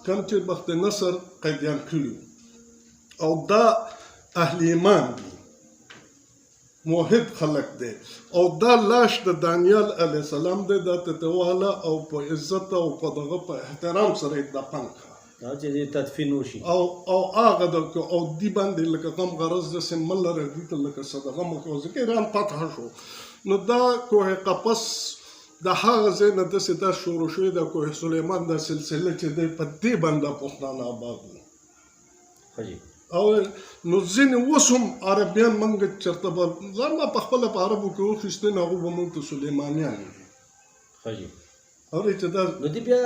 کوم چې بخت نصر قیدیان کړي او دا اهل ایمان دي، موحد خلق دی، او دا لاش د دانیال علیه السلام دی، دا ته واله او په عزت او په دغه په احترام سره یې دفن کړه. دا چې دې تدفین وشي. او هغه د او دی باندې لکه غم غرض داسې مه لره، دي ته لکه صدقه مه کوه، ځکه ایران فتح شو. نو دا کوه قفس د هغه ځای نه داسې دا شروع شوې ده، کوه سلیمان دا سلسله چې دی په دې باندې پښتانه آباد وو. او نو ځینې اوس هم عربیان موږ چېرته به ځان ما په خپله په عربو کې وخیستې، نو هغو به موږ ته سلیمانیان ویلي. اورې چې دا نو دی بیا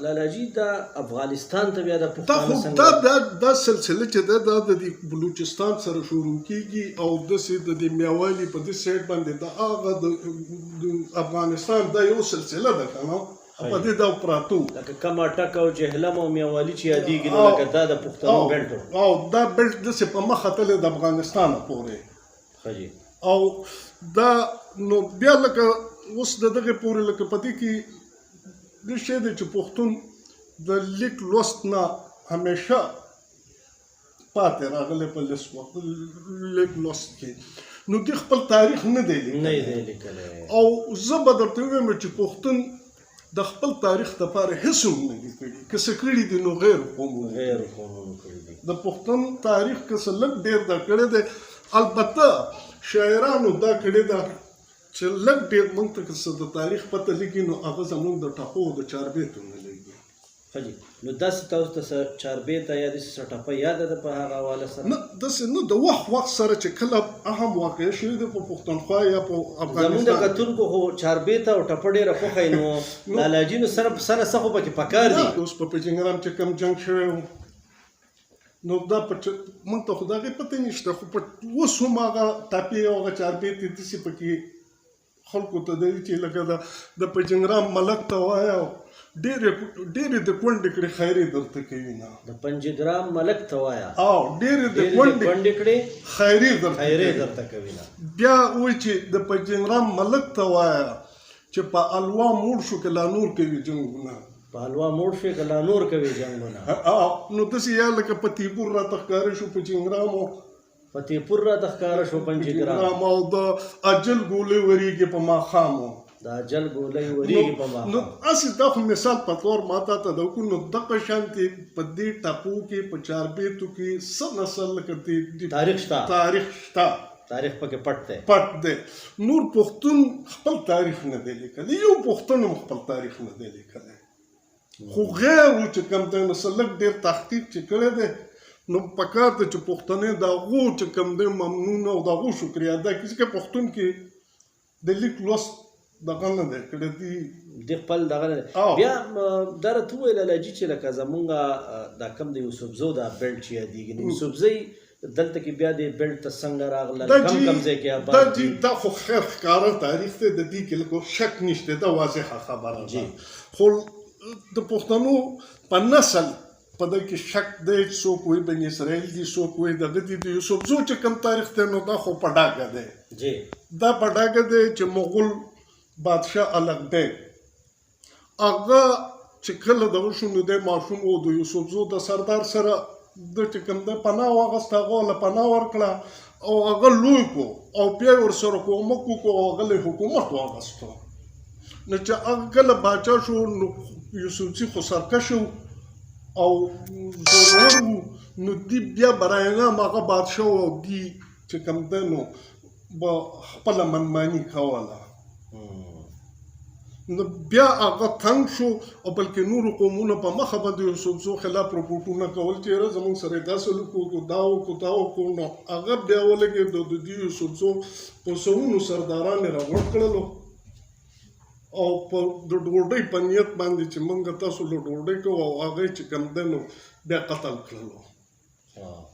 لالاجي دا افغانستان ته بیا د پښتانه څنګه دا دا دا سلسله چې ده دا د دې بلوچستان سره شروع کیږي او داسې د دې میاوالي په دې سایډ باندې د هغه د افغانستان دا یو سلسله ده که نه، په دې دا پراتو لکه کم اټک او جهلم او میاوالي چې یادېږي، نو لکه دا د پښتنو بیلټ او دا بیلټ داسې په مخه تللی د افغانستانه پورې. او دا نو بیا لکه اوس د دغې پورې لکه په دې کې د شی دی چې پښتون د لیک لوست نه همیشه پاتې راغلی په لیک لوست کې، نو دی خپل تاریخ نه دی لیکلی. او زه به درته ووایم چې پښتون د خپل تاریخ دپاره هېڅ هم نه دي کړي، که څه کړي دي نو غیر قومونو کړي دي. د پښتون تاریخ که څه لږ ډېر دا کړی دی، البته شاعرانو دا کړې ده چې لږ ډېر موږ ته که څه د تاریخ پته لګي نو هغه زموږ د ټپو او د چاربیتو نه لګي. ښه جي، نو داسې تاسو ته څه چاربیته یا داسې څه ټپه یاده ده په هغه حواله سره؟ نه داسې نه، د وخت وخت سره چې کله اهم واقعه شوې ده په پښتونخوا یا په افغانستان، زمونږ د کتونکو خو چاربیته او ټپه ډېره خوښه وي، نو لالاجي نو سره سره څه خو پکې پکار دي. اوس په پچنګرام چې کوم جنګ شوی و نو دا په موږ ته خو د هغې پته نشته، خو په اوس هم هغه ټپې او هغه چاربیتې داسې پکې خلکو ته دی چې لکه د پنجګرام ملک ته وایه ډېرې ډېرې د کونډې کړې خیرې درته کوي نه. د پنجګرام ملک ته وایه او ډېرې د کونډې کړې خیرې درته کوي نه. بیا وایي چې د پنجګرام ملک ته وایه چې په الوا موړ شو که لا نور کوي جنګونه، په الوا موړ شوې که لا نور کوي جنګونه. نو داسې یا لکه په تیپور راته ښکاره شو پنجګرام، په تیپور راته ښکاره شو پنجګرام، او د اجل ګولۍ وریږي په ماښامو، د اجل ګولۍ وریږي په ماښام. نو هسې دا خو مثال په طور ما تا ته دا وکړو. نو دغه شانتې په دې ټپو کې په چاربیتو کې څه نه څه لکه تاریخ شته، تاریخ شته، تاریخ پکې پټ دی، پټ دی. نور پښتون خپل تاریخ نه دی لیکلی، یو پښتون هم خپل تاریخ نه دی لیکلی، خو غیرو چې کوم دی نو څه لږ ډېر تحقیق چې کړی دی نو پکار دی چې پښتنې د هغو چې کوم دی ممنون او د هغو شکریه ادا کړي، ځکه پښتون کې د لیک لوست دغه نه دی کړی دی، د خپل دغه نه. بیا دا راته وویل لالاجي چې لکه زمونږ دا کوم د یوسفزو دا بیلټ چې یادېږي، نو یوسفزۍ دلته کې بیا دې بیلټ ته څنګه راغلل، کم کم ځای کې آباد دي؟ دا خو خیر ښکاره تاریخ دی، د دې کې لږ شک نشته، دا واضحه خبره ده. خو د پښتنو په نسل په دې کې شک دی، څوک وایي بني اسرائیل دي، څوک وایي دغه دي. د یوسفزو چې کوم تاریخ دی نو دا خو په ډاګه دی، دا په ډاګه دی چې مغول بادشاه الغ بیګ هغه چې کله دغه شو نو دی ماشوم و، د یوسفزو د سردار سره د چې کوم دی پناه واخیسته، هغه له پناه ورکړه او هغه لوی کو او بیا یې ورسره کومک وکړو او هغه له حکومت واخیستو. نو چې هغه کله باچا شو نو یوسفزي خو سرکش او زورور و، نو دی بیا برای نام هغه بادشاه و او دی چې کوم دی نو به خپله منماني کوله. نو بیا هغه تنګ شو او بلکې نورو قومونو په مخه باندې یوسفزو خلاف رپورټونه کول چې یاره زموږ سره یې دا سلوک وکړو، دا وکړو، دا وکړو. نو هغه بیا ولګېد د دې یوسفزو په سوونو سرداران یې راغونډ کړلو او په د ډوډۍ په نیت باندې چې موږ تاسو له ډوډۍ کوو، او هغه یې چې کوم دی نو بیا قتل کړلو.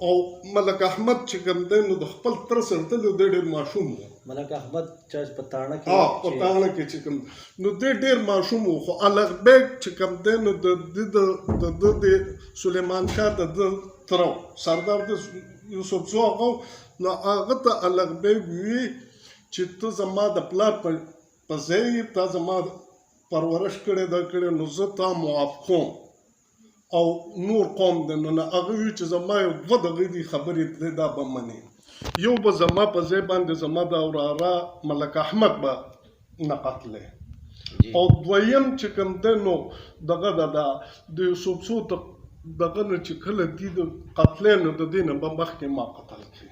او ملک احمد چې کوم دی نو د خپل تره سره تللی، دی ډېر ماشوم و. ملک احمد چا په تاڼه کې، په تاڼه کې چې کوم نو دی ډېر ماشوم و. خو الغ بیګ چې کوم دی نو د ده د سلیمان شاه د ده تره سردار د یوسفزو هغه، نو هغه ته الغ بیګ وی چې ته زما د پلار په ځای یې، تا زما پرورش کړی دا کړی، نو زه تا معاف کوم. او نور قوم دی نو نه هغه وي چې زما یو دوه دغه دي خبرې دی دا به منې، یو به زما په ځای باندې زما د وراره ملک احمد به نه قتلې، او دویم چې کوم دی نو دغه ده د یوسفزو دغه نه چې کله دي د قتلې نو د دې نه به مخکې ما قتل کړي.